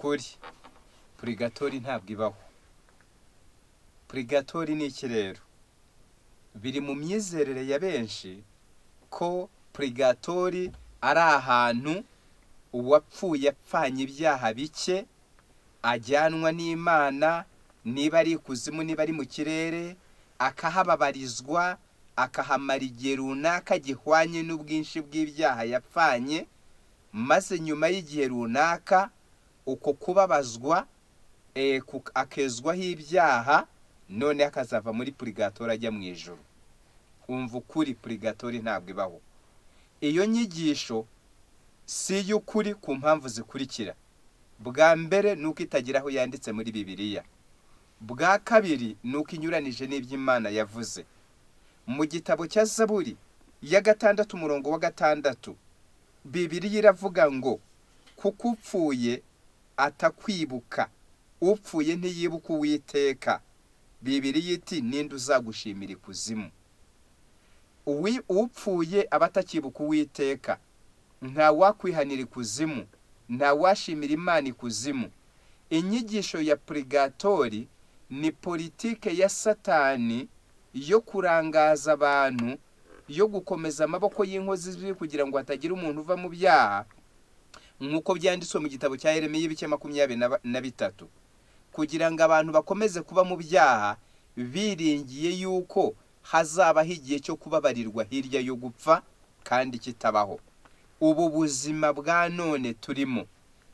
Ukuri, purigatori ntabwo ibaho. Purigatori ni iki rero? Biri mu myizerere ya benshi ko purigatori ari ahantu uwapfuye apfanye ibyaha bike ajyanwa n'Imana, niba ari ikuzimu, niba ari mu kirere, akahababarizwa, akahamara igihe runaka gihwanye n'ubwinshi bw'ibyaha yapfanye, maze nyuma y'igihe runaka uko kubabazwa akezwaho ibyaha, none akazava muri purigatori ajya mu ijuru. Umva ukuri, purigatori ntabwo ibaho. Iyo nyigisho si iy'ukuri ku mpamvu zikurikira. Bwa mbere ni uko itagira aho yanditse muri Bibiliya. Bwa kabiri ni uko inyuranije n'iby'Imana yavuze. Mu gitabo cya Zaburi ya 6 umurongo wa 6, Bibiliya iravuga ngo kuko upfuye atakwibuka, upfuye ntiyibuka Uwiteka. Bibiliya iti ninde uzagushimira ikuzimu? Upfuye aba atakibuka Uwiteka, nta wakwihanira ikuzimu, nta washimira Imana ikuzimu. Inyigisho ya purigatori ni politike ya Satani yo kurangaza abantu, yo gukomeza amaboko y'inkozi z'ibibi kugira ngo hatagira umuntu uva mu byaha, nk'uko byanditswe mu gitabo cya Yeremiya ibice 23, kugira ngo abantu bakomeze kuba mu byaha biringiye yuko hazabaho igihe cyo kubabarirwa hirya yo gupfa, kandi kitabaho. Ubu buzima bwa none turimo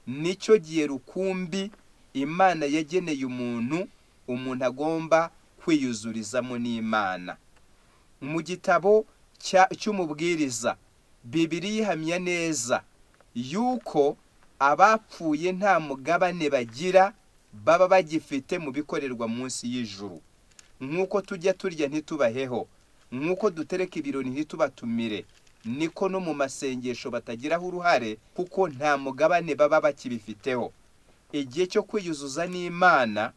nicyo gihe rukumbi Imana yageneye umuntu, umuntu agomba kwiyuzurizamo n'Imana. Mu gitabo cy'Umubwiriza, Bibiliya ihamya neza yuko abapfuye nta mugabane bagira, baba bagifite mu bikorerwa munsi y'ijuru. Nk'uko tujya turya ntitubaheho, nk'uko dutereka ibirori ntitubatumire, niko no mu masengesho batagiraho uruhare, kuko nta mugabane baba bakibifiteho. Igihe cyo kwiyuzuza n'Imana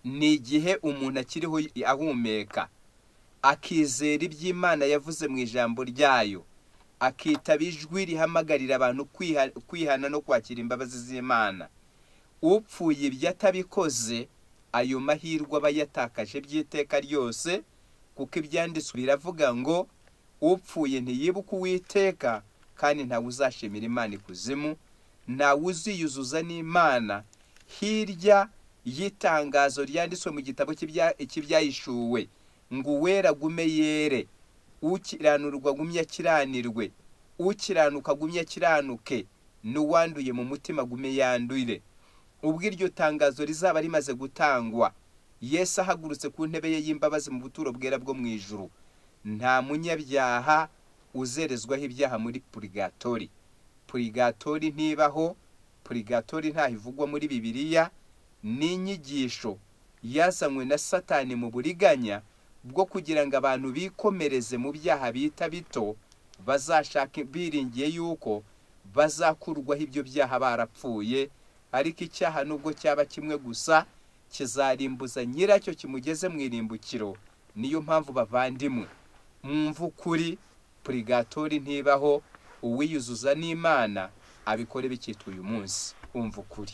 ni igihe umuntu akiriho ahumeka, akizera iby'Imana yavuze mu ijambo ryayo, akitaba ijwi rihamagarira abantu kwihana no kwakira imbabazi z'Imana. Upfuye ibyo atabikoze, ayo mahirwe aba yatakaje by'iteka ryose, kuko ibyanditswe biravuga ngo upfuye ntiyibuka Uwiteka, kandi ntawe uzashimira Imana ikuzimu, ntawe uziyuzuza n'Imana. Hirya y'itangazo ryanditswe mu gitabo cy'Ibyahishuwe ngo uwera agume yere, ukiranurwa agumye akiranirwe, ukiranuka agumye akiranuke, n'uwanduye mu mutima agume yandure. Ubwo iryo tangazo rizaba rimaze gutangwa, Yesu ahagurutse ku ntebe ye y'imbabazi mu buturo bwera bwo mu ijuru, nta munyabyaha uzerezwaho ibyaha muri purigatori. Purigatori ntibaho, purigatori ntaho ivugwa muri Bibiliya. Ni inyigisho yazanywe na Satani mu buriganya bwo kugira ngo abantu bikomereze mu byaha bita bito, bazashaka biringiye yuko bazakurwaho ibyo byaha barapfuye. Ariko icyaha nubwo cyaba kimwe gusa kizarimbuza nyiracyo kimugeze mu irimbukiro. Niyo mpamvu bavandimwe, mwumva ukuri, purigatori ntibaho, uwiyuzuza n'Imana abikore bikitwa uyu munsi. Umva ukuri.